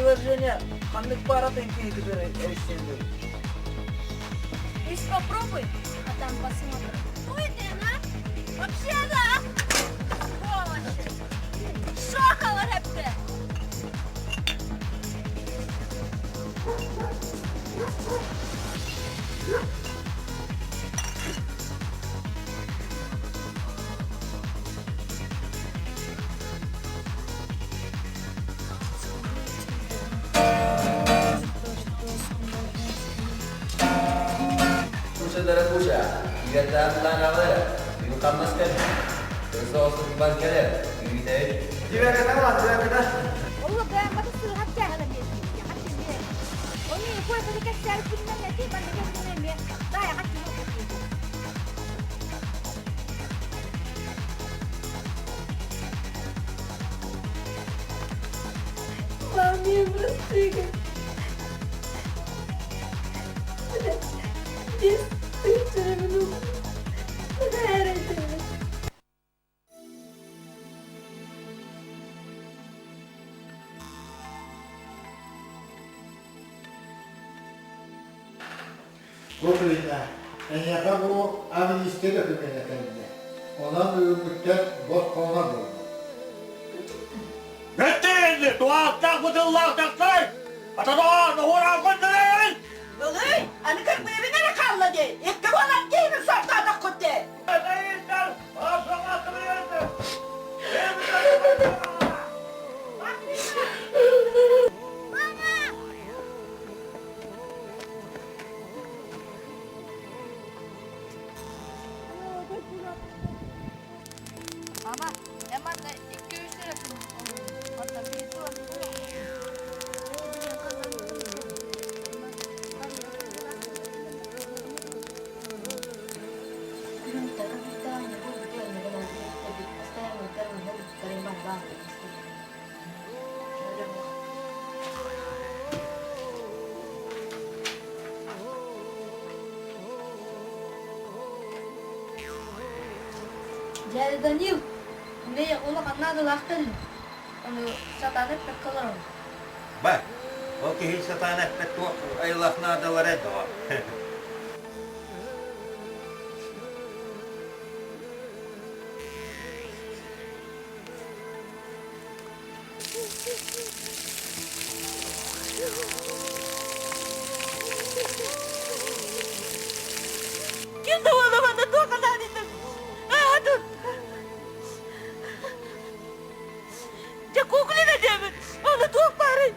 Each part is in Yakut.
предложение ханнык бааратын киһи кытары эрисиэллэр. Пусть попробуй, а там посмотрим. Ой, ты, а? Вообще да! Сволочи! Шоколад hepsi! Кучалара куча, игэрдээх аҕалара, бүгүн хамнас кэллэ. Соҕус бар кэлэр, үүнэйин. Маме, прости. Бу күнэ эйиэхэ бу амнистия докумена кэллэ. Онон бүгүҥҥүттэн босхолонор буоллум. Бүттүн! Туһаахтаах бытыллаах тахсай! Атадаҕа ноһуораан көрдөрөйүн! Ылый, аны кырбыырын эрэ хаалла дии. Икки буолан киһини сордоотоххут дии. Мама, я манна 2-3 lira Hatta birisi var. Дядя Данил, мне улахан наадалаах кэллим. Ону сатаан эппэккэ олоробун. Бар, ол киһи сатаан эппэт туох айылаах наадалара доҕор. Ким да уолабана туох анаанитын аатын Дьэ куклина диэбит аны туох баарый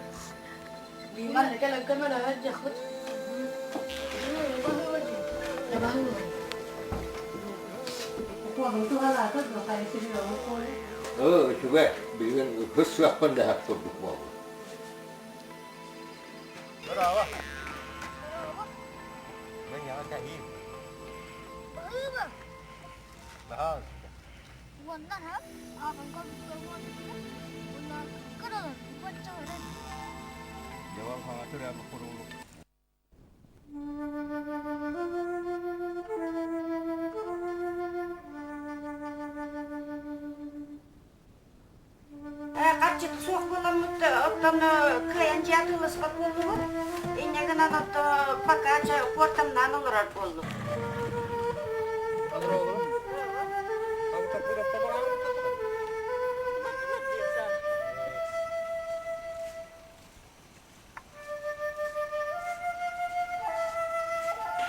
Үчүгэй, билигин хыс сыахпын дэһэр курдук буолла. Браво! Мен яңа кәһиим. Баһыыба! Баһаалыста. Уонна ааҕарга уонна кыралар баччаларын. Дьабал хаҥа төрөөбүт куруулук. Харчыта суох буоламмыт оттон кыайан дьиэ атыыласпат буоллубут. Инньэ гынан оттон пока куортамнаан олорор буоллум.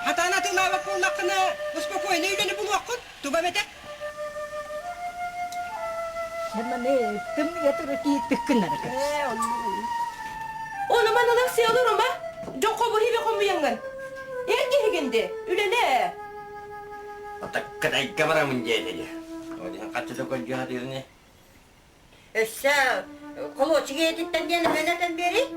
Хатаан атыылаабат буоллаххына, успокойно үлэни булуоххун, туга эбэтэ? Ону манылах сыалырума, дьон хобуһиби хомуйаҥҥын. Эр киһигин де, үлэлээ. Атаккатайга барамын диэтэ. Хаччыта көрдү хатыырны. Өссө холуочук ийэтиттэн диэн эмэн этэн биэрий.